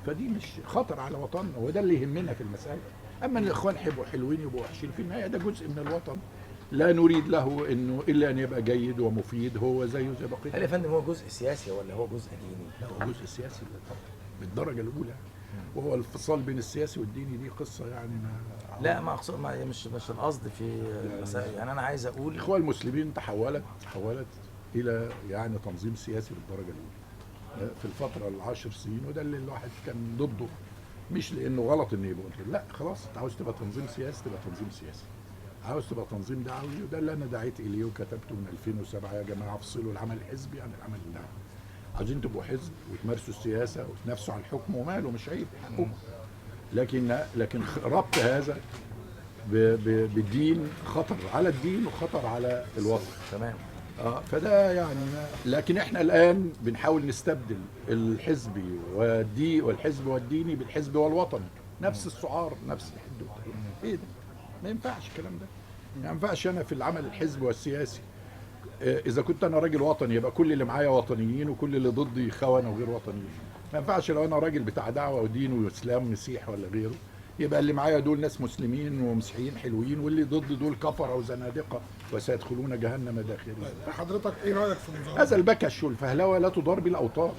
فدي مش خطر على وطننا، وده اللي يهمنا في المسالة. اما ان الاخوان يبقوا حلوين يبقوا وحشين، في النهاية ده جزء من الوطن لا نريد له انه الا ان يبقى جيد ومفيد، هو زيه زي بقية. هل يا فندم هو جزء سياسي ولا هو جزء ديني؟ لا، هو جزء سياسي طبعا بالدرجة الاولى، وهو الانفصال بين السياسي والديني دي قصة يعني ما لا، ما اقصد ما مش القصد في المسائل، يعني انا عايز اقول الاخوان المسلمين تحولت الى يعني تنظيم سياسي بالدرجة الاولى في الفترة العشر سنين، وده اللي الواحد كان ضده، مش لانه غلط ان يبقى، لا خلاص انت عاوز تبقى تنظيم سياسي تبقى تنظيم سياسي، عاوز تبقى تنظيم دعوي، وده اللي انا دعيت اليه وكتبته من 2007، يا جماعة افصلوا العمل الحزبي عن العمل الدعوي. عايزين تبقوا حزب وتمارسوا السياسة وتنافسوا على الحكم وماله، مش عيب، حقكم، لكن ربط هذا بالدين خطر على الدين وخطر على الوطن. تمام. فده يعني ما، لكن احنا الان بنحاول نستبدل الحزبي والدي والحزب والديني بالحزب والوطني، نفس السعار نفس الحدوتة. ايه ده؟ ما ينفعش الكلام ده، ما ينفعش. انا في العمل الحزبي والسياسي اذا كنت انا راجل وطني يبقى كل اللي معايا وطنيين وكل اللي ضدي خونه وغير وطنيين. ما ينفعش لو انا راجل بتاع دعوه ودين واسلام مسيح ولا غيره يبقى اللي معايا دول ناس مسلمين ومسيحيين حلوين، واللي ضد دول كفره وزنادقه وسيدخلون جهنم داخرين. طيب حضرتك ايه رايك في مظاهرات هذا البكش والفهلوه لا تضار بالاوطان.